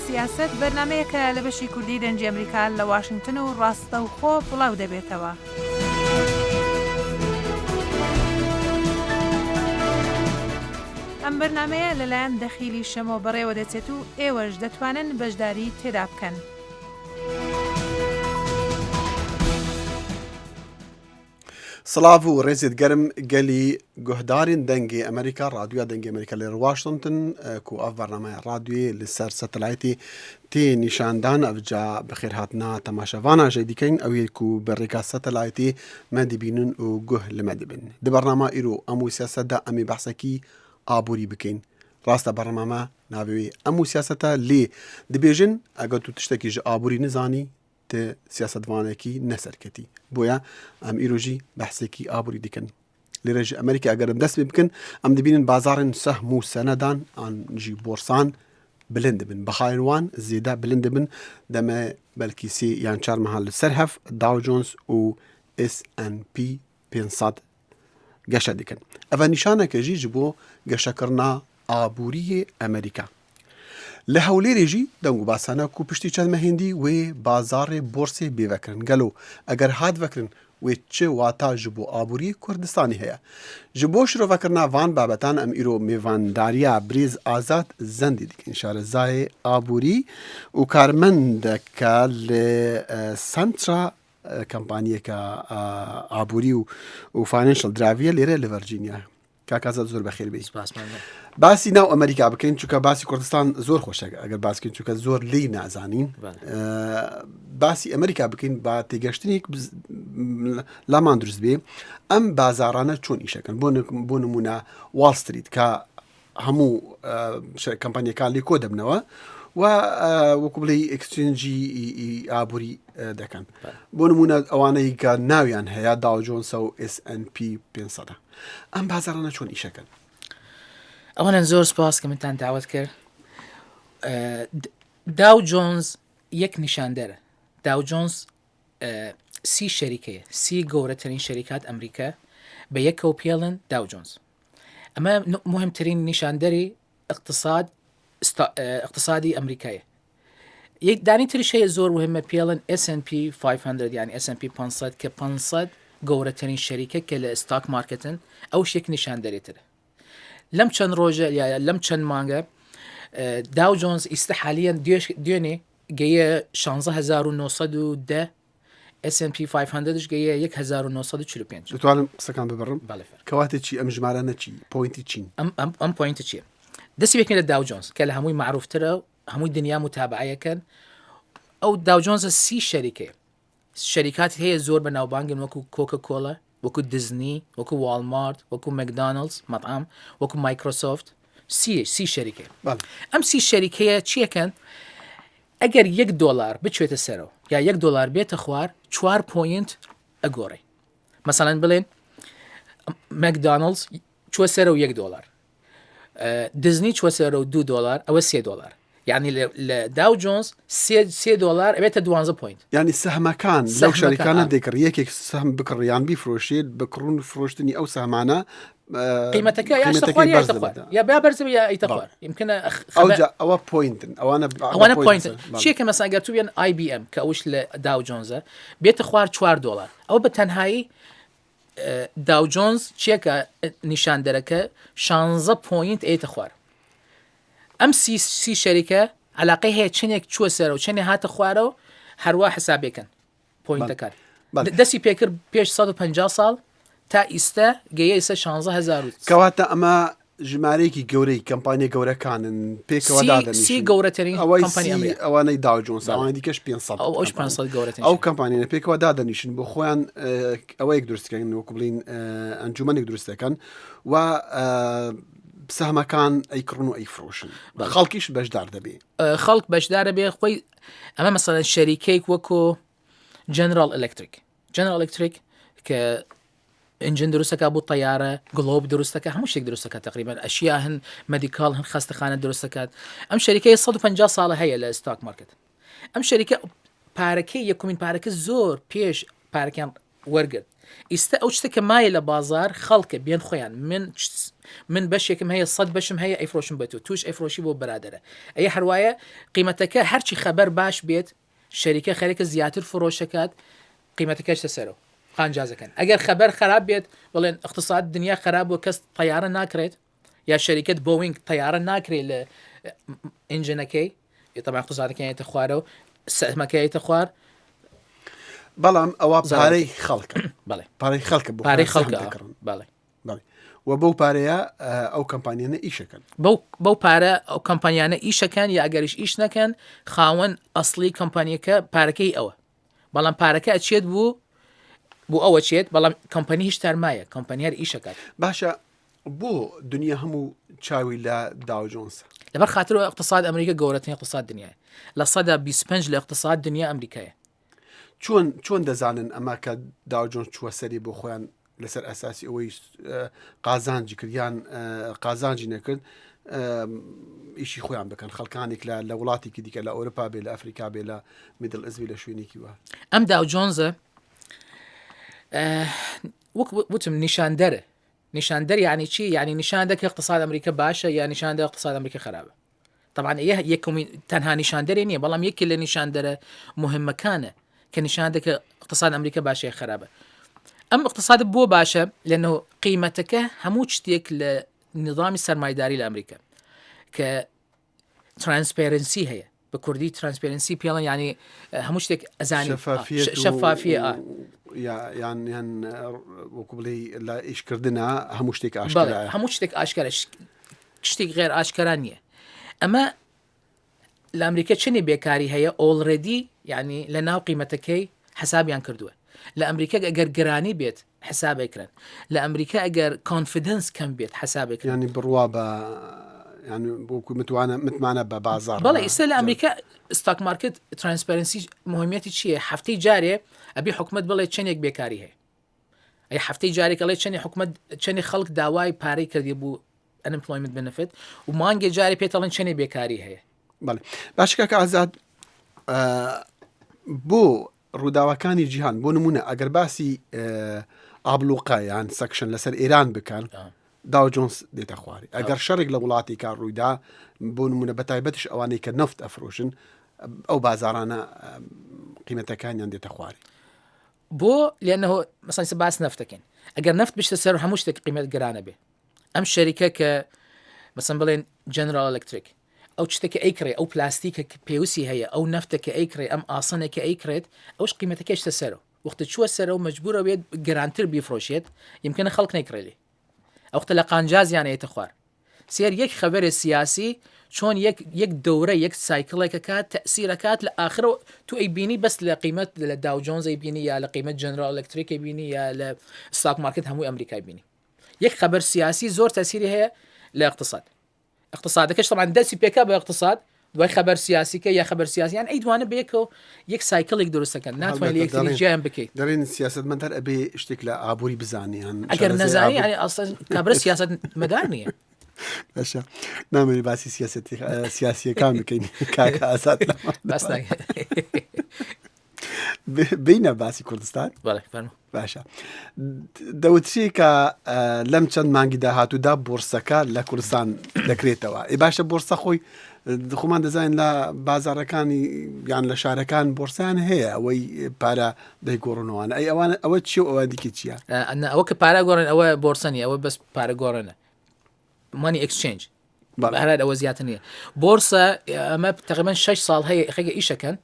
سیاسەت بەرنامەیەکە لە بەشی کوردی دەنگی ئەمریکا لە واشنگتن و ڕاستەوخۆ بڵاو دەبێتەوە. ئەم بەرنامەیە لەلایەن دەخیلی شەمۆ بەڕێوە دەچێت و ئێوەش دەتوانن بەشداری تێدا بکەن. سڵاڤ و ڕێزێت گەرم گەلی گۆهدارین دەنگێ ئەمریکا ڕادیویا دەنگێ ئەمریکا لە واشنتن کو ئەڤ بەرنامەیا ڕادیوێ لە سەر سەتەلایتی تێ نیشاندان ئەڤجا بەخێرهاتنا تەماشەڤانا ژێ دیکەین ئەوێ کو بە ڕێگا سەتەلایتی مە دیبینن و گوه لە مە دبن di بەرنامە ئیرۆ ئەم و سیاسەتدا ئەمێ بەحسەکی ئابووری بکەین ڕاستە بەرنامە ناوێ ئەم و سیاسەتە لێ دبێژن ئەگەر تو تشتێکی ji ئابووری نزانی تە سیاسەتڤانێکی نەسەرکەتی بۆیە ئەم ئیرۆژی بەحسێکی ئابووری دیکەن لێرە ji ئەمریکا ئەگەرم دەست پێ بکەن ئەم دەبینن بازارن سەهم و سەنەدان ئان ژی بۆرسان بلند دبن بەهایên wan zêde bilind dibin deme belkî sê yan çar mehan li ser hev Dow Jones û S&P 500 geşe dikin. Eve nîşaneke jî ji bo geşekirina aboriyê Amerîka. Li Hewlêrê jî deng û bas hene ku piştî çend mehên dî wê bazarê borsê bê vekirin. Gelo eger hat vekirin wê çi wata ji bo aboriyê Kurdistanê heye? Ji bo şirovekirina van babetan em îro mêvandariya Birêz Azad Zendî dikin. Şarezayê aborî û karmendeke li Sentra کەمپانیەکە ئابووری و و financial دراویە لێرە لە ڤەرجینیا کاک ئازاد زۆر بەخێر بێی باسی ناو ئەمریکا بکەین چونکە باسی کوردستان زۆر خۆشە ئەگەر باسکەین چونکە زۆر لی نازانین باسی ئەمریکا بکەین با تێگەشتنێک لامان دروست بێ ئەم بازارانە چۆن ئیشەکەن بۆ بۆ نمونە واڵ ستریت کە هەموو کەمپانیەکان لێ کۆ دەبنەوە و وەکو بڵێ exchange ی ئابووری دەکەن بۆ نمونە ئەوانەی کە ناویان هەیە داو جۆنسە و S&P 500 ئەم بازارانە چۆن ئیشەکەن ئەوەنە زۆر سپاس کە منتان داوت کرد داو جۆنز یەک نیشاندەرە داو جۆنز سی شەریکەیە سی گەورەترین شەریکات ئەمریکا بە یەکەوە پێڵن داو جۆنز ئەمە مهمترین نیشاندەری اقتصاد اقتصادی ئەمریکایە یەک دانی تریش هەیە زۆر مهمە پێڵن S&P 500 یعنی S&P 500 کە 500 گەورەترین شەریکە کە لە stock market ن ئەو شێک نیشان دەرێترە لەم چەند ڕۆژە یا لەم چەند مانگە داو جۆنز ئیستا حالیان دوێنێ گەیە 16910 S&P 500 گەیە 1945 دەتوانم قسەکان ببڕم بەڵێ فەر کەواتە چی ئەم ژمارانە چی point ی چین ئەم ئەم ئەم point چییە دەستی بێکن لە داو جۆنز کە لە هەمووی معروفترە و هەمووی دنیا متابعەیەکەن ئەو داو جۆنزە سی شەریکەیە شەریکات هەیە زۆر بە ناوبانگن وەکو کۆکە کۆڵە وەکو دزنی وەکو واڵمارت وەکو مەکدانڵز مەطعام وەکو مایکرۆسۆفت سی سی شەریکەیە ئەم سی شەریکەیە چیەکەن ئەگەر یەک دۆلار بچێتە سەرەوە یا یەک دۆلار بێتە خوار چوار point ئەگۆڕێ مەسەڵەن بڵێن مەکدانڵز چوە سەرەوە یەک دۆلار دزنی چوە سەرەوە دو دۆلار ئەوە سێ دۆلار یعنی لە داو جۆنز سێ دۆلار ئەبێتە دوانزە point ینی سەهمەکان لەو شەریکانە دەکڕ یەکێک سەهم بکڕیان بیفرۆشێت بکڕون فرۆشتنی ئەو سەهمانە قیمەتەکە یا شتە یا شتە خوار یا با بەرز یا ئەیتە خوار يمكن ئەوجا ئەوە point ن ئەوانە ئەوانە point ن چیەکە مەسەن گەر تو بێن IBM کە ئەوش لە داو جۆنزە بێتە خوار 4 دۆلار ئەوە بە تەنهایی داو جۆنز چیەکە نیشاندەرەکە 16 point ئەیتە خوار ئەم سی سی شەریکە علاقەی هەیە چنێک چوە سەرەوە چنێ هاتە خوارەوە هەروە حسابێکن point ەکان دەستی پێکرد پێش 150 ساڵ تا ئیستا گەیە ئیستا 16000 کەواتە ئەمە ژمارەیەکی گەورەی کەمپانیە گەورەکانن پێکەوە دادەنیشن گەورەترین ئەوەی کۆمپانیا ئەوانەی داو جۆنس ئەوانەی دیکەش 500 ئەو ئەوش 500 گەورەترین ئەو کەمپانیانە پێکەوە دادەنیشن بۆ خۆیان ئەوەیەک دروستکەن وەکو بڵین ئەنجومەنێک دروست دەکەن و سەهمەکان ئەیکڕن و ئەیفرۆشن خەڵکیش بەشدار دەبێ خەڵک بەشدارە بێ خۆی ئەمە مەسەلەن شەریکەیەک وەکۆ جەنرال ئەلکتریک جەنرال ئەلکتریک کە engine دروستەکە بۆ تەیارە globe دروستەکە هەموو شتێک دروستەکە تقریبا ئەشیا هەن medical هەن خەستەخانە دروستەکات ئەم شەریکەی 150 ساڵە هەیە لە stock market ئەم شەریکە پارەکەی یەکمین پارەکە زۆر پێش پارەکان وەرگرت. ئیستا ئەو شتە کە مایە لە بازار خەڵکە بێن خۆیان من من بەشێکم هەیە سەد بەشم هەیە ئەیفرۆشم بە تۆ توش ئەیفرۆشی بۆ برادەرە ئەی هەروایە قیمەتەکە هەرچی خەبەر باش بێت شەریکە خەرێکە زیاتر فرۆشەکات قیمەتەکەشتە سەرەوە قانجازەکەن ئەگەر خەبەر خراپ بێت بڵێن اقتصاد دنیا خراپ بووە کەس تەیارە ناکرێت یا شەریکەت بۆینگ تەیارە ناکرێت لە ئینجنەکەی طبعا اقتصادەکەیتە خوارەوە سەمەکەیتە خوار بەڵام ئەوە پارەی خەڵکە بەڵێ پارەی خەڵکە بۆ پارەی خەڵکە دەکڕن بەڵێ بەڵێ و بەو پارەیە ئەو کەمپانیانە ئیشەکەن بەو بەو پارە ئەو کەمپانیانە ئیشەکەن یا ئەگەریش ئیش نەکەن خاوەن ئەسلی کۆمپانیەکە پارەکەی ئەوە بەڵام پارەکە ئەچێت بوو بۆ ئەوە چێت بەڵام کۆمپانی هیچ تارمایە کۆمپانی هەر ئیشەکات باشە بۆ دنیا هەموو چاوی لە داو جۆنسە لەبەر خاترەوە اقتصاد ئەمریکا گەورەترین اقتصاد دنیاە لە سەدا 25 لە اقتصاد دنیا ئەمریکایە چۆن چۆن دەزانن ئەمە کە داو جۆنس چووە سەری بۆ خۆیان لەسەر ئەساسی ئەوەی قازانجی کرد یان قازانجی نەکرد ئیشی خۆیان بکەن خەڵکانێک لە لە وڵاتێکی دیکە لە ئەوروپا بێ لە ئەفریقا بێ لە Middle East بێ لە شوێنێکی وە ئەم داو جۆنزە وەک وتم نیشاندەرە نیشاندەر یعنی چی یعنی نیشان دەکە اقتصاد ئەمریکا باشە یا نیشان دە اقتصاد ئەمریکا خراپە طبعا ئەیە یەکەمین تەنها نیشاندەرێ نییە بەڵام یەکێ لە نیشاندەرە مهمەکانە کە نیشان دەکە اقتصاد ئەمریکا باشە یا خراپە ئەم اقتصاد بۆ باشە لەنەوە قیمەتەکە هەموو شتێک لە نظامی سەرمایداری لە ئەمریکا کە transparency هەیە بە کوردی transparency پێڵن ینی هەموو شتێک ئەزانی شەفافیە یان یان وەکو بڵێ لە ئیشکردنا هەموو شتێک ئاشکرا هەموو شتێک ئاشکرا شتێک غێر ئاشکرا نییە ئەمە لە ئەمریکا چنی بێکاری هەیە already یعنی لە ناو قیمەتەکەی حسابیان کردووە لە ئەمریکا ئەگەر گرانی بێت حسابێکرن لە ئەمریکا ئەگەر confidence کەم بێت حسابێک ینی بڕوا بە وەکو متوانە متمانە بە بازار بەڵێ ئیستا لە ئەمریکا stock market transparency مهمیەتی چییە هەفتەی جارێ ئەبی حکومت بڵێ چەندێک بێکاری هەیە ئەی هەفتەی جارێک ئەڵێ چەنی حکومت چەنی خەڵک داوای پارەی کردی بوو unemployment benefit و مانگێ جارێ پێتەڵێن چەنێ بێکاری هەیە بەڵێ باش کاکە ئازاد بۆ ڕووداوەکانی جیهان بۆ نمونە ئەگەر باسی ئابلوقە یان sanction لەسەر ئێران بکەن داو جۆنس دێتە خواری ئەگەر شەڕێک لە وڵاتی کار ڕوویدا بۆ نمونە بە تایبەتش ئەوانەی کە نەفت ئەفرۆشن ئەو بازارانە قیمەتەکانیان دێتە خواری بۆ لأنه مەسەن ئیستا باس نەفت دەکەین ئەگەر نەفت بچتە سەر هەموو شتێک قیمەت گرانە بێ ئەم شەریکە کە مەسەن بڵێن جەنرال ئەلکتریک ئەو شتە کە ئەیکڕێ ئەو پلاستیکە کە پێویستی هەیە ئەو نەفتە کە ئەیکڕێ ئەم ئاسنە کە ئەیکڕێت ئەوش قیمەتەکەی شتە سەرەوە وەختە چووە سەرەوە مەجبورە بێت گرانتر بیفرۆشێت یمکنە خەڵک نەیکڕێ لێ ئەوختە لە قانجازیان ئەیەتە خوار سێر یەک خەبەرێ سیاسی چۆن یەک یەک دەورە یەک cycle ێک ئەکات تەئسیر ئەکات لە ئاخرەوە تو ئەیبینی بەس لە قیمەت لە داو جۆنز ئەیبینی یا لە قیمەت جەنرال ئەلکتریک ئەیبینی یا لە stock market هەمووی ئەمریکای بینی یەک خەبەر سیاسی زۆر تەسیری هەیە لە اقتصاد اقتصادەکەش طبعا دەستی پێکا بە اقتصاد دوای خەبەر سیاسیکە یا خەبەر سیاسی یان ئەی دوانە بەیەکەوە یەک cycle ێک دروست دەکەن ناتوانێت لە یەکتری جیایان بکەیت دەڵێن سیاسەتمەدار ئەبێ شتێک لە ئابووری بزانێ یان ئەگەر شارەزای نەزانی ئابووری. یعنی ئەسڵەن کابرا سیاسەت مەدار نییە باشە نامەوێ باسی سیاسەتی سیاسیەکان بکەین کاکە ئازاد باس ناکەین. بینە باسی کوردستان بەڵێ فەرموو. باشە دەوترێ کە لەم چەند مانگی داهاتوودا بۆرسەکە لە کوردستان دەکرێتەوە ئێ باشە بۆرسە خۆی خۆمان دەزانین لە بازارەکانی یان لە شارەکان بۆرسیان هەیە ئەوەی پارە دەیگۆڕنەوەوانە ئەی ئەوانە ئەوە چی و ئەوە دیکە چییە ئەوە کە پارە گۆڕن ئەوە بۆرسە نیە ئەوە بەس پارە گۆڕنە money exchange بەهرات ئەوە زیاتر نییە بۆرسە ئەمە تقریبا 6 ساڵ هەیە خەگە ئیشەکەن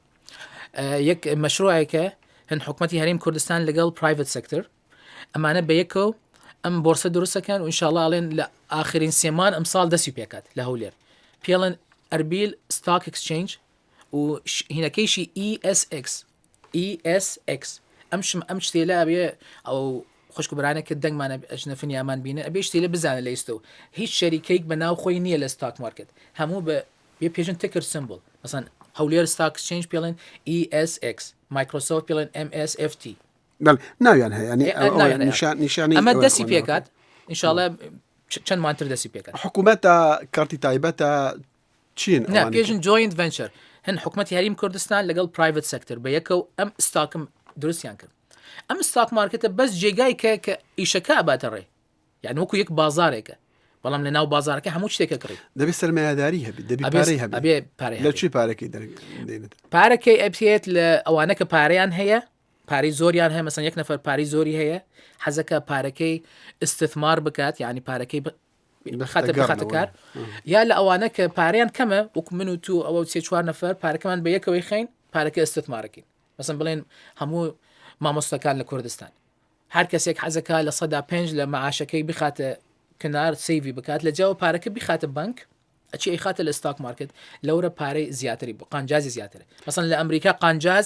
یەک مەشروعێکە هەن حکوومەتتی هەریم کوردستان لەگەڵ private sector ئەمانە بە یەکەوە ئەم بۆرسە دروستەکەن و ئینشاءاللە ئەڵێن لە ئاخرین سێمان ئەم ساڵ دەستی پێکات لە هەولێر پێڵن ئەربیل stock exchange و هینەکەیشی ESX ESX ئەم شم ئەم شتێلە ئەبێ ئەو خوشک و برانێک کە دەنگمانە ئەژنەفن یامان بینن ئەبێ شتێلە بزانە لە ئیستەوە هیچ شەریکەیک بە ناو خۆی نییە لە stock market هەموو بە بێ پێژن ticker symbol مەسەن هەولێر stock exchange پێڵێن ESX مایکرۆسۆفت پێڵێن MSFT بەڵێ ناویان هەیە یعنی نیشان نیشانی ئەمە دەستی پێکات ئینشاءاللە چەند مانتر دەستی پێکات حکوومەتە کەرتی تایبەتە چین نا پێژن joint venture هەن حکومەتی هەریم کوردستان لەگەڵ private sector بە یەکەو ئەم stock م دروستیان کرد. ئەم stock market ە بەس جێگای کە کە ئیشەکە ئەباتە ڕێ یعنی وەکو یەک بازارێکە بەڵام لە ناو بازارەکە هەموو شتێکە کڕی دەبێ سەرمایەداری هەبێ دەبی پارەی هەبێ ئەبێ پارەی لە هەبێ. چی پارەکەی دەردێنێت پارەکەی ئەبێت لە ئەوانە کە پارەیان هەیە پارەی زۆریان هەیە مەسەن یەک نەفەر پارەی زۆری هەیە حەزەکە پارەکەی استثمار بکات یعنی پارەکەی بخاتە بخاتە کار یا لە ئەوانە کە پارەیان کەمە وەکو من و تو ئەوە سێ چوار نەفەر پارەکەمان بە یەکەوەی خەین پارەکە استثمارەکەین مەسەن بڵێن هەموو مامۆستاکان لە کوردستان هەر کەسێک حەزەکە 5% لە معاشەکەی بخاتە کنار save ی بکات لە جاوە پارەکە بخاتە بانک ئەچی ئەیخاتە لە stock market لەورە پارەی زیاتری بۆ قانجازی زیاترە مەسەن لە ئەمریکا قانجاز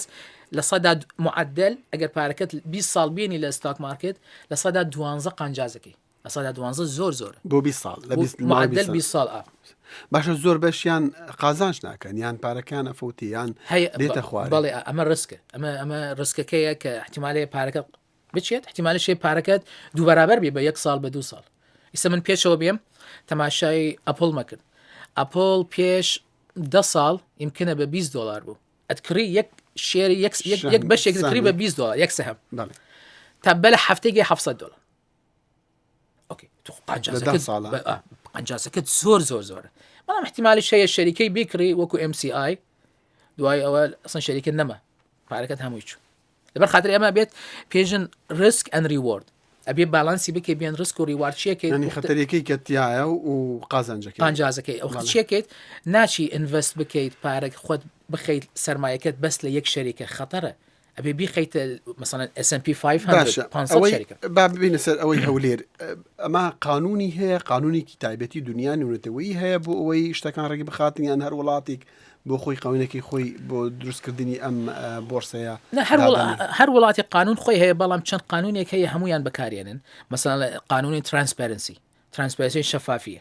لە سەدا معدل ئەگەر پارەکەت 20 ساڵ بینی لە stock market لە 12% قانجازەکەی لە 12% زۆر زۆر بۆ 20 ساڵ لە 20 معدل 20 ساڵ ئا باشە زۆر بەشیان قازانج ناکەن یان پارەکان ئەفەوتی یان دێتە خوارێ بەڵێ ئەمە risk ە ئەمە ئەمە risk ەکەیە کە احتیمالەیە پارەکە بچێت احتیمالش هەیە پارەکەت دوو بەرابەر بێ بە یەک ساڵ بە دوو ساڵ ئیستا من پێشەوە بێم تەماشای ئەپڵ مەکرد ئەپڵ پێش دە ساڵ یمکنە بە 20 دلار بوو ئەتکڕی یەک share ی یەک یەک یەک بەشێک دەکڕی بە 20 دلار یەک سەهم تا بەلە هەفتەیەکی 700 دلار okay تو قانجازەکەت ساڵە. قانجازەکەت زۆر زۆر زۆرە بەڵام احتیمالی هەیە شەریکەی بیکڕی وەکو MCI دوای ئەوە ئەسڵەن شەریکە نەما پارەکەت هەمووی چوو لەبەر خاتری ئەمە بێت پێژن risk and reward ئەبێ باڵانسی بکەی بێن risk و reward چیەکەیت ینی خەتەرەکەی کە تایە و قازانجەکەی قانجازەکەی ئەو چیەکەیت ناچی invest بکەیت پارەک خۆت بخەیت سەرمایەکەت بەس لە یەک شەریکە خەتەرە ئەبێ بیخەیتە مەسەڵەن S&P 500 500 شەریکە با ببینە سەر ئەوەی هەولێر ئەمە قانونی هەیە قانونێکی تایبەتی دنیا نێونەتەوەیی هەیە بۆ ئەوەی شتەکان ڕێگە بخاتن یان هەر وڵاتێک بۆ خۆی قانونێکی خۆی بۆ دروستکردنی ئەم بۆرسەیە هەر وڵاتی قانون خۆی هەیە بەڵام چەند قانونێک هەیە هەمویان بەکارێنن مەسەڵەن قانونی transparency transparency شەفافیە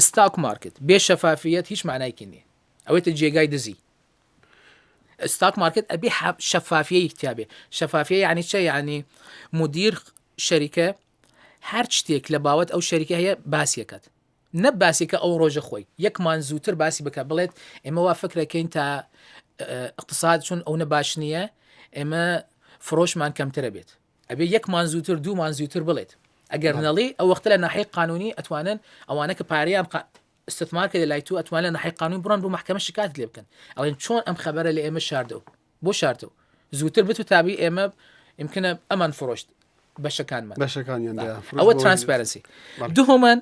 stock market بێ شەفافیەت هیچ معنایکی نییە ئەوێتە جێگای دزی stock market ئەبێ شەفافیەیەک تیابێ شەفافیە یعنی چە یعنی مدیر شەریکە هەر شتێک لە باوەت ئەو شەریکە هەیە باسیەکەت نە باسیکە ئەو ڕۆژە خۆی یەکمان زووتر باسی بکە بڵێت ئێمە وا فکرەکەین تا اقتصاد چون ئەو نە باش نییە ئێمە فرۆشمان کەمترە بێت ئەبێ یەکمان زووتر دوومان زووتر بڵێت ئەگەر نەڵی ئەو وەختە لە ناحی قانونی ئەتوانن ئەوانە کە پاریان استثمار کە لای تو ئەتوانن لە ناحی قانون بڕۆن بۆ محکمە شکات لێ بکەن ئەڵێن چۆن ئەم خەبەرە لە ئێمە شاردەوە بۆ شاردەوە زووتر بتو تابی ئێمە یمکنە ئەمان فرۆشت بەشەکانمان بەشەکانیان ئەوە transparency دووهەمان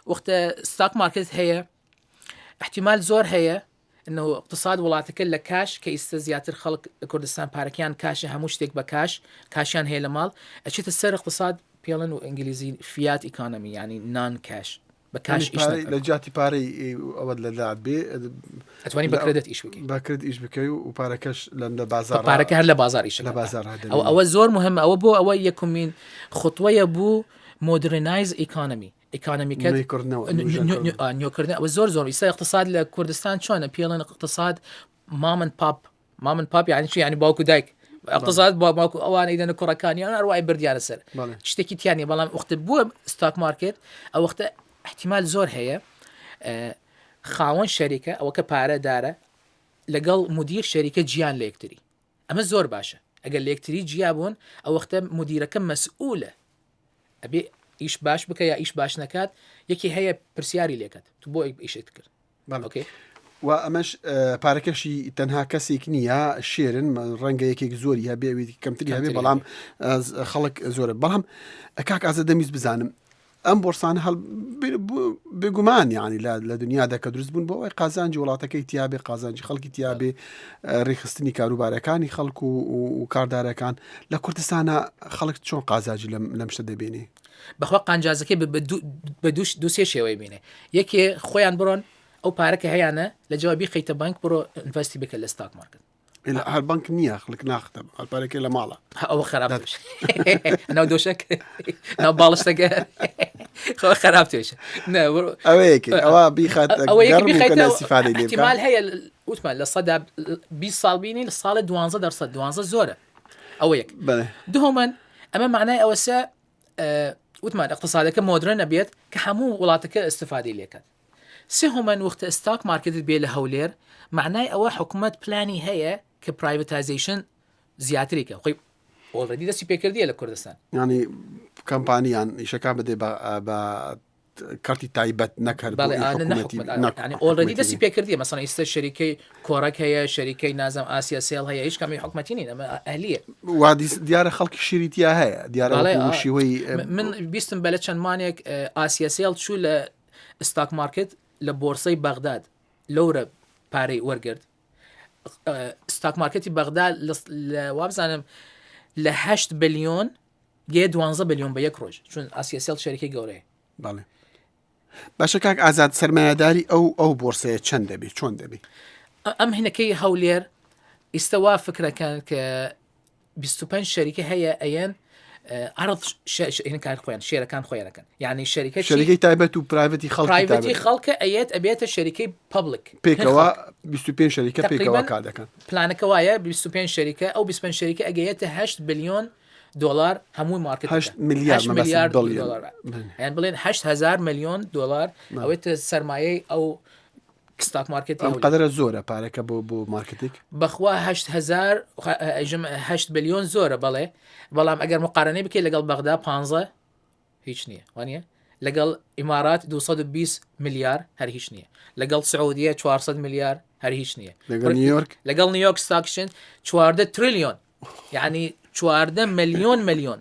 وەختە stock market هەیە احتیمال زۆر هەیە انه اقتصاد وڵاتەکە لە cash کە ئیستا زیاتر خەڵک کوردستان پارەکەیان cash ە هەموو شتێک بە cash cash یان هەیە لە ماڵ ئەچێتە سەر اقتصاد پێڵن و ئینگلیزی fiat economy ینی non cash بە cash ئیش لە جیاتی پارەی ئەوەت لە لات بێ ئەتوانی بە credit ئیش بکەی بە credit ئیش بکەی و پارەکەش لە لە بازار پارەکە هەر لە بازار ئیش لە بازار ئەو ئەوە زۆر مهمە ئەوە بۆ ئەوە یەکمین خطوەیە بوو modernize economy economy کە نوێکردنەوە ئەوە زۆر زۆر ئیستا اقتصاد لە کوردستان چۆنە پێڵێن اقتصاد mom and pop mom and pop یعنی چی یعنی باوک و دایک اقتصاد با باوک ئەوانەی دەنە کوڕەکانیان هەروای بردیانە سەر شتێکی تیانە بەڵام وەخت بووە stock market ئەو وەختە احتیمال زۆر هەیە خاوەن شەریکە ئەوە کە پارە دارە لەگەڵ مدیر شەریکە جیان لە یەکتری ئەمە زۆر باشە ئەگەر لە یەکتری جیا بوون ئەو وەختە مدیرەکە مەسئولە ئەبێ ئیش باش بکە یا ئیش باش نەکات یەکی هەیە پرسیاری لێکات تو بۆ ئیشت کرد okay و ئەمەش پارەکەشی تەنها کەسێک نییە share ن ڕەنگە یەکێک زۆری هەبێ ئەوی کەمتری هەبێ بەڵام خەڵک زۆرە بەڵام کاک ئازە دەمیست بزانم ئەم بۆرسانە هەڵ بێگومان یعنی لە دنیادا کە دروست بوون بۆ ئەوەی قازانجی وڵاتەکەی تیاابێ قازانجی خەڵکی تیاابێ ڕێکخستنی کاروبارەکانی خەڵک و و کاردارەکان لە کوردستانە خەڵک چۆن قازاجی لەم شتە دەبینی بەخوا قانجازەکەی بە دووسێ شێوەی بینێ یەکێ خۆیان بڕۆن ئەو پارەکە هەیەە لە جوابی خەیتە بانک بڕۆ invest ی بکە لە stock market هەر بانک نییە خەڵک ناختە هەر پارێکە لە ماڵە ئەوە خراپ ناو دۆشەک ناو باڵشتەکە خراپ توێش ئەوەیەک ئەوە بیخات احتیمال هەیە وتمان لە سەدا 20 ساڵ بینی لە ساڵە 12 دەرسەد 12 زۆرە ئەوە یەک دوهۆمەن ئەمە معنای ئەوەسە وتمان اقتصادەکە مۆدرن نەبێت کە هەموو وڵاتەکە استفادەی لێکات سێهۆمەن وەختە stock market ت بێ لە هەولێر معنای ئەوە حکوومەت پلانی هەیە کە privatization زیاتری کە خۆی. Already دەستی پێکردیە لە کوردستان. یانی کەمپانیان ئیشەکان بدەی بە بە کەرتی تایبەت نەک هەر بۆ بەڵێ ئی ئا نە حکوومەتی حکومەت نەک یانی already حکوومەتی دەستی نی. پێکردیە مەسەڵەن ئیستا شەریکەی کۆڕەک هەیە شەریکەی نازم ئاسیا سێڵ هەیە هیچ کامی حکومەتی نین ئەمە ئەهلیە. وا دیارە خەڵکی شیری تیا هەیە دیارە بەڵێ وەکوو ئا شیوەی من بیستم بە لە چەند مانێک ئاسیا سێڵ چوو لە stock market لە بۆرسەی بەغداد لەورە پارەی وەرگرت stock market ی بەغدا لە وابزانم لە هەشت بلیۆن گەیە دوانزە بلیۆن بە یەک ڕۆژ چون ئاسیاسێڵ شەریکەی گەورەیە. بەڵێ باشە کاک ئازاد سەرمایەداری ئەو ئەو بۆرسەیە چەند دەبێ چۆن دەبێ؟ ئەم هینەکەی هەولێر ئیستە وا فکرەکەن کە 25 شەریکە هەیە ئەیەن عرض کار خۆیان شێرەکان خۆیانەکەن یعنی شەریکە شەریکەی تایبەت و private ی خەڵکی private ی خەڵکە ئەیەت ئەبێتە شەریکەی public پێکەوە 25 شەریکە پێکەوە کار دەکەن پلانەکە وایە 25 شەریکە ئەو 25 شەریکە ئەگەیەتە 8 بلیۆن دۆلار هەمووی مارکت 8 ملیار ملیار دۆلار یان بڵێن 8000 میلیۆن دۆلار ئەوێتە سەرمایەی ئەو stock market ی ئەم قەدرە زۆرە پارەکە بۆ بۆ مارکتێک؟ بەخوا 8000 ئەژم 8 بلیۆن زۆرە بەڵێ بەڵام ئەگەر مقارنەی بکەیت لەگەڵ بەغدا 15 هیچ نییە وانە لەگەڵ ئیمارات 220 ملیار هەر هیچ نییە لەگەڵ سعودیە 400 ملیار هەر هیچ نییە لەگەڵ نیویۆرک لەگەڵ نیویۆرک stock exchange 14 تریلیۆن یعنی 14 ملیۆن ملیۆن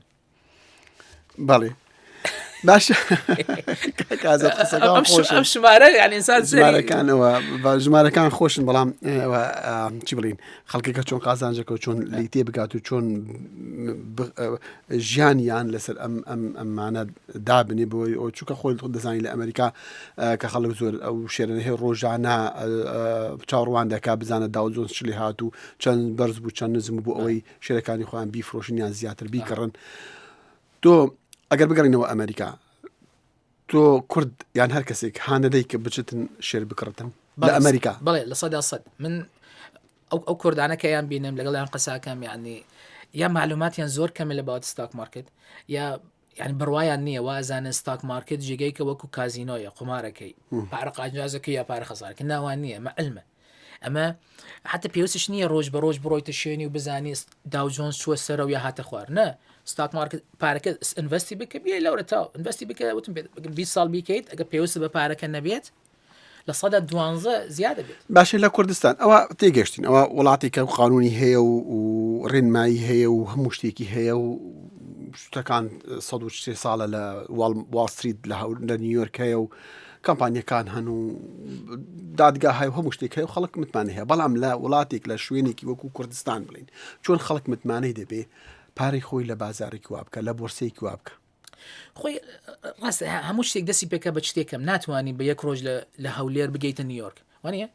بەڵێ باشە ئەم شمارە یعنی ئینسان ژمارەکانەوە ژمارەکان خۆشن بەڵام چی بڵین خەڵکەکە چۆن قازانجەکە و چۆن لی تێ بگات و چۆن ژیانیان لەسەر ئەم ئەم ئەمانە دابنێ بۆی ئەو چووکە خۆی دەزانانی لە ئەمریکا کە خەڵک زۆر ئەو شێرە هەیە ڕۆژانە چاوەڕوان دەکا بزانە داو جۆنس چلی هات و چەند بەرز بوو چەند نزم بوو ئەوەی شێرەکانی خۆیان بیفرۆشن یان زیاتر بیکڕن تۆ ئەگەر بگەڕینەوە ئەمریکا تۆ کورد یان هەر کەسێک هانەدەی کە بچتن شێر بکڕتن لە ئەمریکا بڵێ 100% من ئەو ئەو کوردانە کە یان بینم لەگەڵیان قساکەم یعنی یا معلوماتیان زۆر کەمە لە باوەت stock market یا یعنی بڕوایان نییە وازانن stock market جێگەی کە وەکو کازینۆیە قومارەکەی پارە قاجازەکە یا پارە خەسارەکە ناوان نییە مە علمە ئەمە حتە پێویستش نییە ڕۆژ بە ڕۆژ بڕۆیتە شوێنی و بزانی داو جۆنز چووە سەرەوە یا هاتە خوار نە stock market پارەکە invest ی بکە بێ لەورە تا invest ی بکە وتم 20 ساڵ بیکەیت ئەگە پێویست بە پارەکە نەبێت 12% زیادە بێت. باشە لە کوردستان ئەوە تێگەشتین ئەوە وڵاتێکە و قانونی هەیە و و ڕێنمایی هەیە و هەموو شتێکی هەیە و شتەکان 103 ساڵە لە واڵ ستریت لە لە نیویۆرک هەیە و کەمپانیەکان هەن و دادگا هەیە و هەموو شتێک هەیە و خەڵک متمانە هەیە بەڵام لە وڵاتێک لە شوێنێکی وەکو کوردستان بڵین چۆن خەڵک متمانەی دەبێ پارەی خۆی لە بازارێکی وا بکە لە بۆرسەیەکی وا بکە خۆی ڕاست هەموو شتێک دەستی پێکە بە شتێکم ناتوانانی بە یەک ڕۆژ لە هەولێر بگەیتە نیویۆرک وانە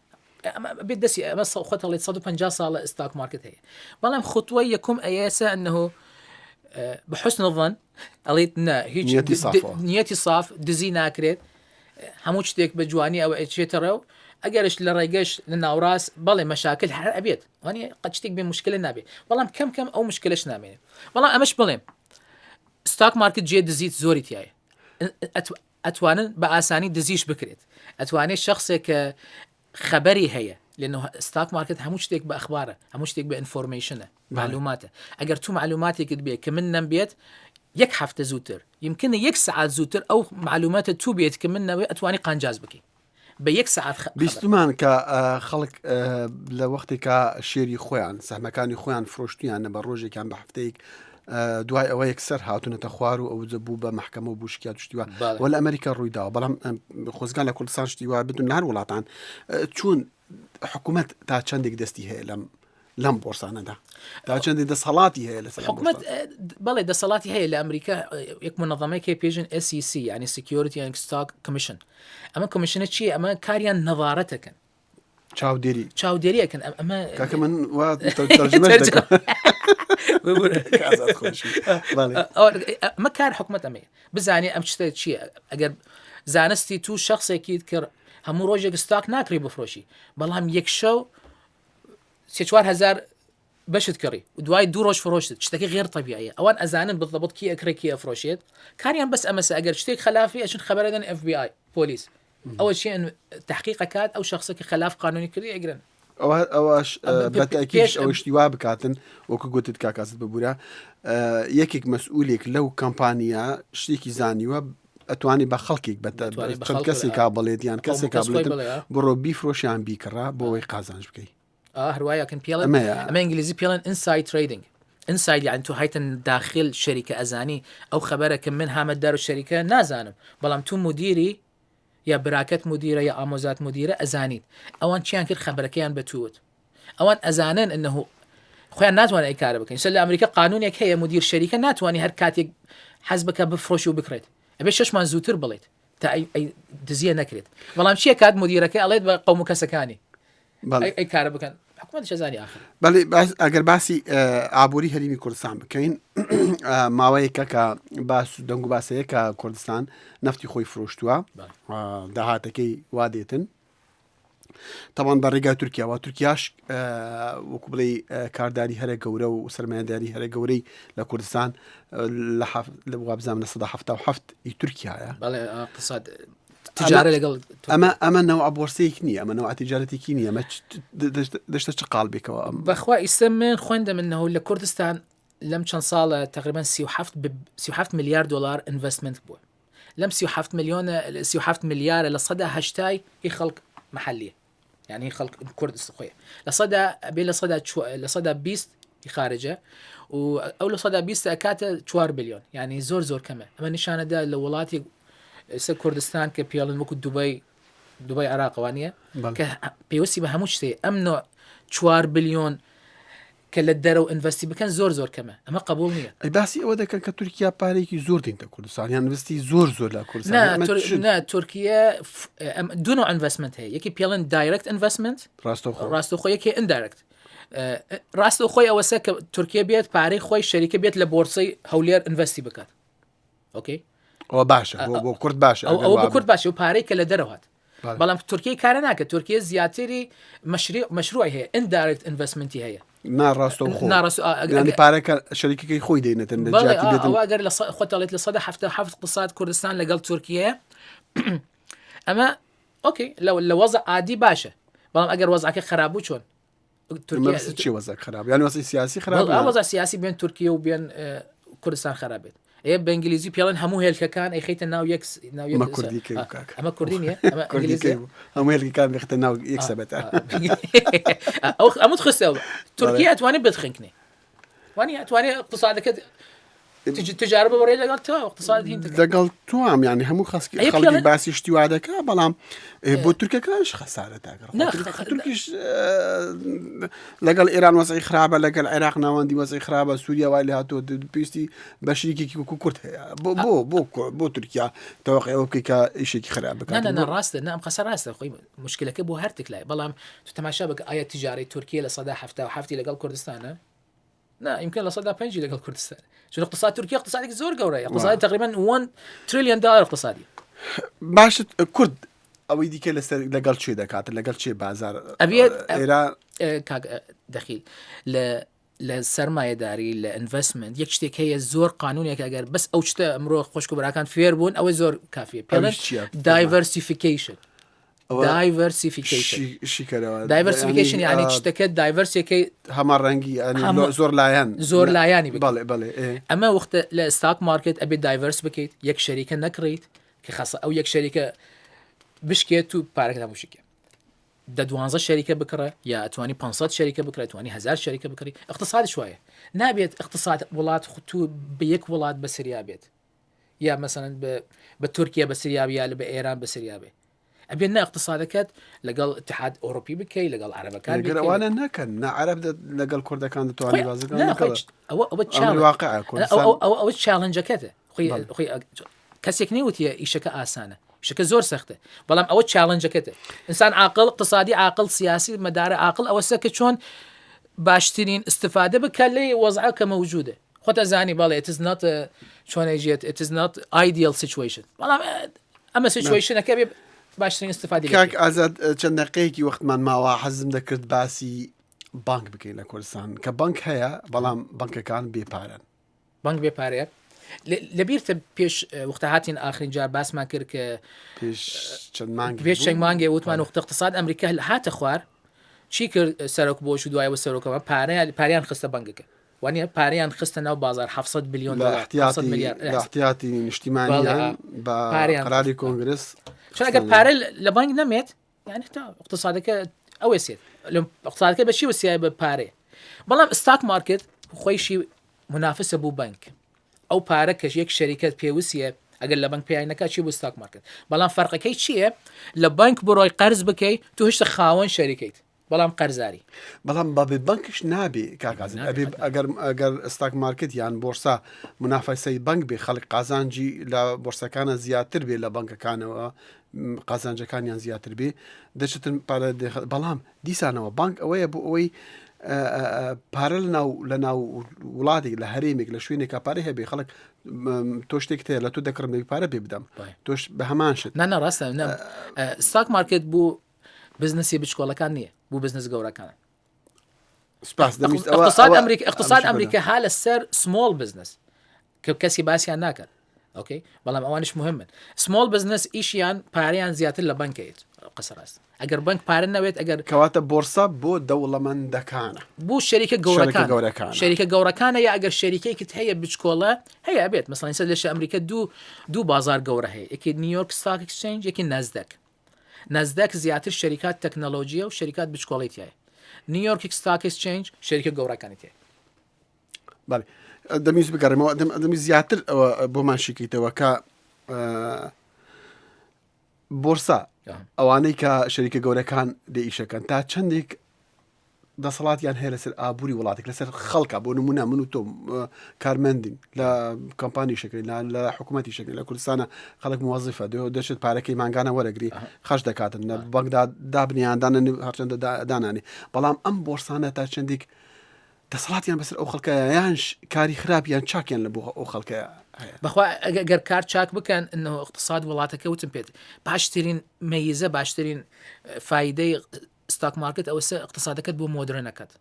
بێت دەستی ئەمە خۆت هەڵێت 150 ساڵە stock market هەیە بەڵام خطوەی یەکەم ئەیەسە ئەنه بحسن الظن ئەڵێت نە هیچ نیەتی صاف دزی ناکرێت هەموو شتێک بە جوانی ئەوە ئەچێتەڕێ و ئەگەرش لە ڕێگەش لە ناوڕاست بەڵێ مەشاکل هەر ئەبێت وانی قەت شتێک بێ مشکلە نابێت بەڵام کەم کەم ئەو مشکلەش نامێنێت بەڵام ئەمەش بڵێم stock market جێ دزیت زۆری تایە ئەتوانن بە ئاسانی دزیش بکرێت ئەتوانێت شخصێک کە خەبەری هەیە لەنە stock market هەموو شتێک بە ئەخبارە هەموو شتێک بە information ە معلوماتە ئەگەر تو معلوماتێکت بێ کە من نەم بێت یەک هەفتە زووتر یمکنە یەک سعات زووتر ئەو معلوماتە تو بێت کە من نەوێ ئەتوانی قانجاز بکەیت بە یەک سەعات خەبەر. بیستمان کە خەڵک لە وەختێکا شێری خۆیان سەهمەکانی خۆیان فرۆشتویانە بە ڕۆژێکیان بە هەفتەیەک دوای ئەوە یەکسەر هاتوونەتە خوار و ئەوجە بوو بە مەحکەمە و بوو شکیات و شتی وا بەڵێ. وە لە ئەمریکا ڕووی داوە بەڵام خۆزگان لە کوردستان شتی وا بدون لە هەر وڵاتان چون حکوومەت تا چەندێک دەستی هەیە لەم لەم بۆرسانەدا تا چەندی دەسەڵاتی هەیە لەسەر حکومت بەڵێ دەسەڵاتی هەیە لە ئەمریکا یەک منظمەیەک هەیە پێژن SEC یعنی Security and Stock Commission ئەمە commission ە چییە ئەمە کاریان نەظارەتەکەن چاودێری چاودێریەکەن ئەمە کاکە من وا ئەمە کار حکومت ئەمەیە بزانێ ئەم شتە چییە ئەگەر زانستی تو شخصێکیت کرد هەموو ڕۆژێک stock ناکری بفرۆشی بەڵام یەک شەو سێ 4000 بەشت کڕی و دوای دوو ڕۆژ فرۆشتت شتەکە غێر تەبیعیە ئەوان ئەزانن بالضبط کی ئەکڕێ کی ئەفرۆشێت کاریان بەس ئەمەسە ئەگەر شتێک خەلافی ئەچن خەبەرەدەن FBI پۆلیس ئەوە چی تحقیق ئەکات ئەو شخصە کە خەلاف قانونی کردی ئەگرن. ئەوە ئەوەش بەتەکیش ئەوە شتی وا بکاتن وەکو گوتت کاکاست ببوورە یەکێک مەسئولێک لەو کەمپانیا شتێکی زانیوە ئەتوانی بە خەڵکێک بە چەند کەسێکا بڵێت یان کەسێکا بڵێت بڕۆ بیفرۆشیان بیکڕە بۆ ئەوەی قازانج بکەی هەروایەکەن پێڵێن ئەمە ئینگلیزی پێڵێن inside trading inside یان تو هایتن داخل شەریکە ئەزانی ئەو خەبەرە کە من هامە دار و شەریکە نازانم بەڵام تو مدیری یا براکەت مدیرە یا ئامۆزات مدیرە ئەزانیت ئەوان چیان کرد خەبەرەکەیان بە تووت ئەوان ئەزانن انه خۆیان ناتوانن ئەی کارە بکەن سەر لە ئەمریکا قانونێک هەیە مدیر شەریکە ناتوانانی هەر کاتێک حەز بکە بفرۆشی و بکڕێت ئەبێ شەشمان زووتر بڵێت تا ئەی دزیە نەکرێت بەڵام چیە کات مدیرەکە ئەڵێت بە قەوم و کەسەکانی ئەی کارە بکەن حکومەت شەزانی آخر بەڵێ ئەگەر باسی ئابووری هەرمی کوردستان بکەین ماوەیەکە کە باس و دەنگ و باسەیە کە کوردستان نەفتی خۆی فرۆشتووە داهاتەکەی وا دێتن تاوان بە ڕێگای تورکیاوە تورکیاش وەکو بڵێ کارداری هەرە گەورە و سەرمایهداری هەرە گەورەی لە کوردستان لە وابزانام لە 1970 ی تورکایە تجارە لەگەڵ ئەمە ئەمە نەوە بۆرسەیەک نییە ئەمە نەوە تیجارەتێکی نییە ئەمە دەشتە چ قاڵ بێکەوە ئەم بەخوا ئیستا من خوێندە منەوە لە کوردستان لەم چەند ساڵە تقریبا 37 میلیارد دلار investment بووە لەم 37 ملیۆنە 37 ملیارە لە سەدا هەشتای هی خەڵک محلیە یعنی خەڵک کورد خۆی لە سەدا بێ لە سەدا لە سەدا 20 خارجە و ئەو لە سەدا 20 ئەکاتە 4 بلیۆن یعنی زۆر زۆر کەمە ئەمە نیشانەدا لە وڵاتی ئێستا کوردستان کە پێڵن وەکو دوبای دوبای عراقەوانە کە پێویستی بە هەموو شتێ ئەم نۆ 4 بلیۆن کە لە دەرەوە invest ی بکەن زۆر زۆر کەمە ئەمە قبول نییە. ئەی باسی ئەوە دەکەن کە تورکیا پارێکی زۆر دێنتە کوردستان یان invest ی زۆر زۆر لە کوردستان ئەمە چ- نا تورکیا دوو نوع investment هەیە یەکی پێڵن direct investment ڕاستەوخۆ ڕاستەوخۆ یەکێ indirect ڕاستەوخۆی ئەوەسە کە تورکیا بێت پارەی خۆی شەریکە بێت لە بۆرسەی هەولێر invest ی بکات okay ئەوە باشە بۆ بۆ کورد باشە ئەو ئەوە بۆ کورد باشە و پارەی کە لە دەرەوە هات بەڵام تورکیە کارە ناکە تورکیە زیاتری مەشروعی هەیە indirect investment ی هەیە ناڕاستەوخۆ ناڕاست پارەکە شەریکەکەی خۆی دێنێتن ئەوە ئەگەر لە خۆتەڵێت لە سەدا هەفتە هەفت اقتصاد کوردستان لەگەڵ تورکیە ئەمە okay لە وەزع عادی باشە بەڵام ئەگەر وەزعەکە خراپ بوو چۆن تورکیا چی وەزع خراپ یان وەزعی سیاسی خراپ وەزع سیاسی بێن تورکیە و بێن کوردستان خراپ بێت ئێ بە ئینگلیزی پێڵێن هەموو هێلکەکان ئەیخەیتە ناو یەک ناو یەک کوردی ئەمە کوردی نییە ئەمە ئینگلیزی هەموو هێلکەکان بخەیتە ناو یەک سەبەتە ئەو ئەمت خستەوە تورکیا ئەتوانێت بتخنکنێ وانی ئەتوانێت اقتصادەکەت تجارە بەڕێ لەگەڵ تۆ اقتصاد هین لەگەڵ توام یعنی هەموو خەسکی خەڵکی باسی شتی وا دەکا بەڵام بۆ تورکەکانش خەسارە تاگەڕ تورکیش لەگەڵ ئێران وەزعی خراپە لەگەڵ عێراق ناوەندی وەزعی خراپە سووریا وای لە هاتووە پێویستی بە شریکێکی وەکو کورد هەیە بۆ بۆ بۆ بۆ تورکیا تەوەقع ئەوە بکەی کە ئیشێکی خراپ بکات نا نا ڕاستە نا ئەم قسە ڕاستە خۆی مشکلەکە بۆ هەرتێک لای بەڵام تو تەماشا بکە ئایا تجارەی تورکیە لە سەدا 77 لەگەڵ کوردستانە نا يمكن لە سەدا پێنجی لەگەڵ کوردستان چون اقتصاد تورکیا اقتصادێکی زۆر گەورەیە اقتصاد تقریبا 1 تریلیۆن دلار اقتصادی باشت کورد ئەوەی دیکە لەسەر لەگەڵ چێ دەکات لەگەڵ چێ بازار ئەبێت ئێرا کاک دەخیل لە لە سەرمایەداری لە investment یەک شتێک هەیە زۆر قانونێک ئەگەر بەس ئەو شتە ئەمرۆ خۆشک و براکان فێر بوون ئەوەی زۆر کافیە پێڵێن diversification diversification شیکەرەوە diversification یعنی شتەکە diverse ەکەی هەما ڕەنگی زۆر لایەن زۆر لایەنی بەڵێ بەڵێ ئەمە وەختە لە stock market ئەبێ diverse بکەیت یەک شەریکە نەکڕیت کە خەسە ئەو یەک شەریکە بشکێت و پارەکە هەموو شکێت دە دوانزە شەریکە بکڕە یا ئەتوانی 500 شەریکە بکڕێت توانی هزار شەریکە بکڕی اقتصادش وایە نابێت اقتصاد وڵات خوتو بە یەک وڵات بەسریا بێت یا مەسەن بە تورکیا بە سریا یا لە بە ئێران بە سریا بێ ئەبێت نە اقتصادەکەت لەگەڵ اتحاد ئەوروپی بکەی لەگەڵ عەرەبەکان ئەوانە نەکەن نە عەرەب لەگەڵ کوردەکان دەتوانانی بازرگان ئەوە ئەوە واقع ئەوە ئەوە challenge ەکەتە خۆی خۆی کەسێک نەیوتیە ئیشەکە ئاسانە ئیشەکە زۆر سەختە بەڵام ئەوە challenge ەکەتە ئینسان عاقڵ اقتصادی عاقڵ سیاسی مەدارە عاقڵ ئەوەسە کە چۆن باشترین استفادە بکە لێ وەزعە کە مەوجودە خۆتە زانی بەڵێ it is not چۆن ئەیژێت it is not ideal situation بەڵام ئەمە situation ەکە بێ باشترین استفادە کاک ئازاد چەند دقەیەکی وەختمان ماوە حەزم دەکرد باسی بانک بکەین لە کوردستان کە بانک هەیە بەڵام بانکەکان بێپارەن بانک بێ پارەیە لەبیرتە پێش وەختە هاتین ئاخرین جار باسمان کرد کە پێش چەند مانگ پێش چەند مانگێ وتمان وەختە اقتصاد ئەمریکا هاتە خوار. چی کرد سەرۆک بۆش و دوایەوە سەرۆکەوە پارەیان پاریان خستە بەنگەکە وانە پارەیان خستە ناو بازار 700 بیلیۆن لە دلار 700 احتیاطی ملیار لە احتیاطی نیشتیمانیان بە پارەیان قەراری خستە. کۆنگرس چون ئەگەر پارە لە بانک نەمێت یعنی تا اقتصادەکە ئەوەسێت لە اقتصادەکە بە چی وسیای بە پارەیە بەڵام stock market خۆیشی منافسە بوو بانک ئەو پارە کەش یەک شەریکەت پێویستە ئەگەر لە بانک پیای نەکات چی بۆ stock market بەڵام فەرقەکەی چییە لە بانک بڕۆی قەرز بکەی تو هێشتا خاوەن شەریکەیت بەڵام قەرزاری. بەڵام بە بێ بەنکیش نابێ کاک ئازاد نابێ ئەبێ قەتعەن. ئەگەر ئەگەر stock market یان بۆرسا منافەسەی بەنک بێ خەڵک قازانجی لە بۆرسەکانە زیاتر بێ لە بەنکەکانەوە م، قازانجەکانیان زیاتر بێ دەچتن پارە دێخ- بەڵام دیسانەوە بانک ئەوەیە بۆ ئەوەی ئە، ئە، ئە، پارە لە ناو لە ناو وڵاتێک لە هەرێمێک لە شوێنێکا پارەی هەبێ خەڵک م، تۆ شتێکت هەیە لە تۆ دەکڕم دەبی پارە پێ بدەم بەڵێ. تۆش بە هەمان شت نا نا ڕاستە نا stock market بوو بزنسی بچکۆڵەکان نییە بوو بزنس گەورەکانە. سپاس دەمویست ئەوە اقتصاد ئەوە ئەمریکا اقتصاد ئەمەش ئەمریکا ها لەسەر small business کە کەسی باسییان ناکات okay بەڵام ئەوانش مهمن small business ئیشیان پارەیان زیاتر لە بنکەیت قسە ڕاست ئەگەر بنک پارە نەوێت ئەگەر کەواتە بۆرسە بۆ دەوڵەمەندەکانە بۆ شەریکە شەریکە گەورەکان گەورەکانە. شەریکە گەورەکانە یا ئەگەر شەریکەیەکت هەیە بچکۆڵە هەیە ئەبێت مەسەڵەن ئێستا لەشە ئەمریکا دوو دوو بازار گەورە هەیە یەکی نیویۆرک stock exchange یەکی نازدەک نازداک زیاتر شەریکات تەکنەلۆجیە و شەریکات بچکۆڵەی تیایە. نیویۆرک stock exchange شەریکە گەورەکانی تیایە. بەڵێ دەمویست بگەڕێمەوە دەم دەمی زیاتر ئەوە بۆمان شیکەیتەوە کە بۆرسا ئەوانەی کە شەریکە گەورەکان لێ ئیشەکەن تا چەندێک دەسەڵاتیان هەیە لەسەر ئابووری وڵاتێک لەسەر خەڵکە بۆ نمونە من و تۆ کارمەندین لە کۆمپانی شەکرین لە حکوومەتی شەکرین لە کوردستانە خەڵک موەزیفە دەچێت پارەکەی مانگانە وەرەگری خەش دەکاتن لە بەنگدا دابنیاندانە هەرچەندە دانانی بەڵام ئەم بۆرسانە تا چەندێک دەسەڵاتیان بەسەر ئەو خەڵکە یان کاری خراپ یان چاکیان لە بۆ ئەو خەڵکە بەخوا گەر کار چاک بکەن انه اقتصاد وڵاتەکە وتم پێت باشترین مەیزە باشترین فیدەی stock market ئەوەسە اقتصادەکەت بۆ مۆدرن ئەکات.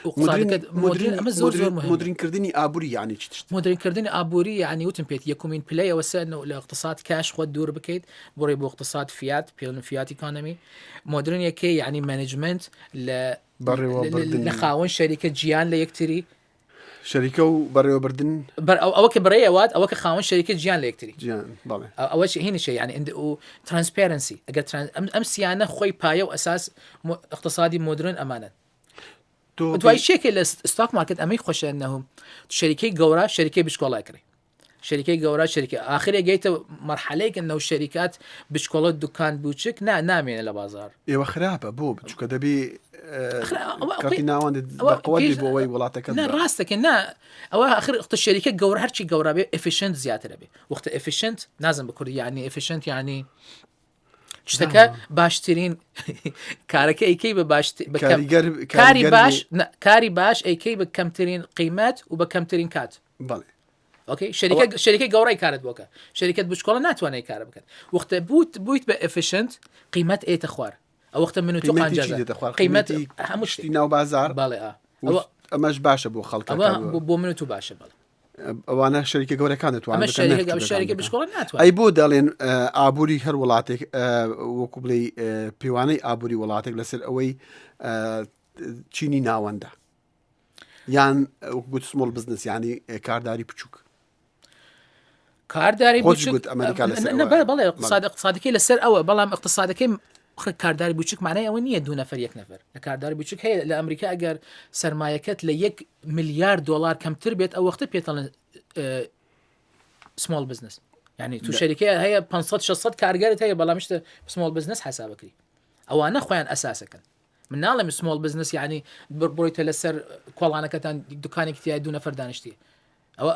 اقتصادەکەت مۆدرن ئەمە زۆر زۆر مهمە. مۆدرین کردنی ئابووری یعنی چ شت؟ مۆدرن کردنی ئابووری یعنی وتم پێت یەکمین پلەی ئەوەسە نو لە اقتصاد کاش خۆت دوور بکەیت بڕۆی بۆ اقتصاد fiat پێڵن fiat economy مۆدرن یەکەی یعنی management لە بەڕێوەبردن لە خاوەن شەریکە جیان لە یەکتری شەریکە و بەڕێوەبردن بەر ئەو ئەوە کە بڕێوات ئەوە کە خاوەن شەریکە جیان لە یەکتری جیان بەڵێ ئەوە هینیشە یعنی ئەند و transparency ئەگەر ئەم ئەم سیانە خۆی پایە و ئەساس اقتصادی مۆدرن ئەمانن تۆ دوای شێکێ لە stock market ئەمەی خۆشە نەهم شەریکەی گەورە شەریکەی بچکۆڵە کڕی شەریکەی گەورە شەریکە ئاخرێ گەیتە مەرحەلەیەک نەو شەریکات بچکۆڵە دوکان بوچک نا نامێنێ لە بازار. ئێوە خراپە بۆ چونکە دەبی ئەوە کەڵکی ناوەندت ئەوە بەقوەت پێش بێ بۆ ئەوەی وڵاتەکەت نا بە ڕاستەکە نا ئەوە ئاخر وەختە شەریکە گەورە هەرچی گەورە بێ efficient زیاترە بێ وەختە efficient نازم بە کوردی یعنی efficient یعنی شتەکە باشترین کارەکە ئەیکەی بە باش بە کەم- کاریگەر کاری کاریگەر باش بێ. نا، کاری باش ئەیکەی بە کەمترین قیمەت و بە کەمترین کات بەڵێ okay شەریکە شەریکەی گەورەی کارت بۆکە شەریکەت بچکۆڵە ناتوانێت کارە بکەن وەختە بوت بوویت بە efficient قیمەت ئێتە خوار ئەو وەختە من و تۆ قیمەتی چی قانجازە دێتە خوار قیمەت قیمەتی هەموو شتی شتێک ناو بازار بەڵێ ئا و ئەوە ئەمەش باشە بۆ خەڵکەکە ئەوە بۆ بۆ من و تو باشە بەڵێ ئەوانە شەریکە گەورەکان دەتوانن ئەمە بکەن شەریکە نەک ئەم بچووکەکان شەریکە بکەن بچکۆڵە ئەی ناتوانێت بۆ دەڵێن ئە، ئابووری هەر وڵاتێک ئە، وەکو بڵێی ئە، پێوانەی ئابووری وڵاتێک لەسەر ئەوەی ئە، چینی ناوەندە یان وەکو گوت small business یانی کارداری بچووک کارداری خۆت بچوک گوت ئەمریکا لەسەر نە ئەوە. بەڵێ بەڵێ اقتصاد اقتصادەکەی لەسەر ئەوە بەڵام اقتصادەکەی خ- کارداری بچوک معنای ئەوە نییە دوو نەفەر یەک نەفەر لە کارداری بچوک هەیە لە ئەمریکا ئەگەر سەرمایەکەت لە یەک میلیارد دۆلار کەمتر بێت ئەو وەختە پێتەڵێن small business یعنی تو شەریکە هەیە 500 600 کارگەرت هەیە بەڵام شتە small business حسابەکەی ئەوانە خۆیان ئەساسەکەن من ناڵێم small business یعنی بڕۆیتە لەسەر کۆڵانەکەتان دوکانێکی تیا دوو نەفەر دانیشتیە ئەوە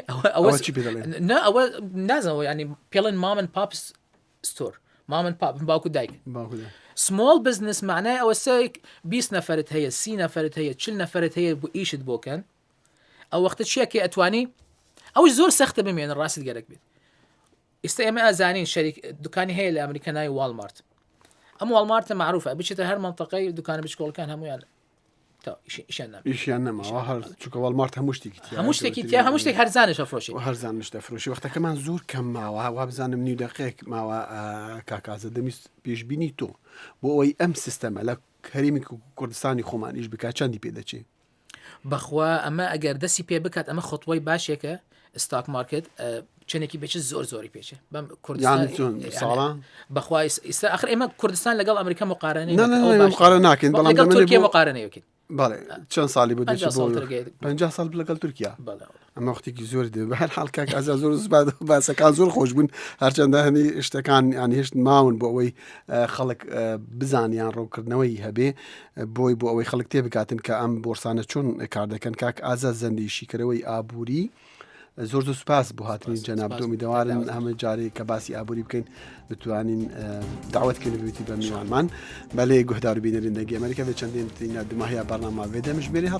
ئەوە ئەوە چی پێ دەڵێن؟ نا ئەوە نازانم ینی پێڵێن mom and pop store mom and pop باوکو دایک باوکو دایک. small business معنای ئەوە سێک 20 نەفرت هەیە سی نەفرت هەیە چل نەفرت هەیە بۆ ئیشت بۆکەن ئەو وەختە چیەکە ئەتوانی ئەوش زۆر سەختە بمێنە ڕاستت گەرەک بێت ئیستا ئێمە ئەزانین شەریک دوکانی هەیە لە ئەمریکا ناوی واڵمارت ئەم واڵمارتە معروفە بچێتە هەر منطقەی دوکانە بچکۆڵەکان هەمویان ئیشیان نەما ئیشیان نەماوە هەر چونکە واڵمارت هەموو شتێکی تیا هەموو شتێکی تیا هەموو شتێک هەرزانش ئەفرۆشی هەرزان شتە فرۆشی وەختەکەمان زۆر کەم ماوە وابزانم نیو دقێک ماوە کاکازە دەمیست پێشبینی تۆ بۆ ئەوەی ئەم سیستەمە لە. هەرێمی کوردستانی خۆمان ئیش بکات چەندی پێ دەچێ؟ بەخوا ئەمە ئەگەر دەستی پێ بکات ئەمە خطوەی باشێکە stock market چەندێکی بچ زۆر زۆری پێچێ بەم کوردستان ساڵە بەخوا ئیستا ئەخر ئێمە کوردستان لەگەڵ ئەمریکا مقارنە مقارنە ناکەین بەڵام لەگەڵ تورکیا مقارنەیەکین بەڵێ چەند ساڵی بۆ دەچێت بۆ 50 ساڵ لەگەڵ تورکیا ئەمە وەختێکی زۆر دێ بە هەر حاڵ کاک ئازا زۆر باسەکان زۆر خۆش بوون هەرچەندە هەنی شتەکان یان هێشت ماون بۆ ئەوەی خەڵک بزانیان ڕوونکردنەوەی هەبێ بۆی بۆ ئەوەی خەڵک تێبگاتن کە ئەم بۆرسانە چۆن کار دەکەن کاک ئازا زەندی شیکەرەوەی ئابووری زۆر زۆر سوپاس بۆ هاتنی جەناب ئومیدەوارن هەمە جارێک کە باسی ئابووری بکەین بتوانین داوت کردن ببیتی بە میوانمان بەلێ گوهدار بینەرین دەنگی ئەمریکا بێ چەندین تینە دوماهیا بەرنامە وێ دەمژمێری هەڵ.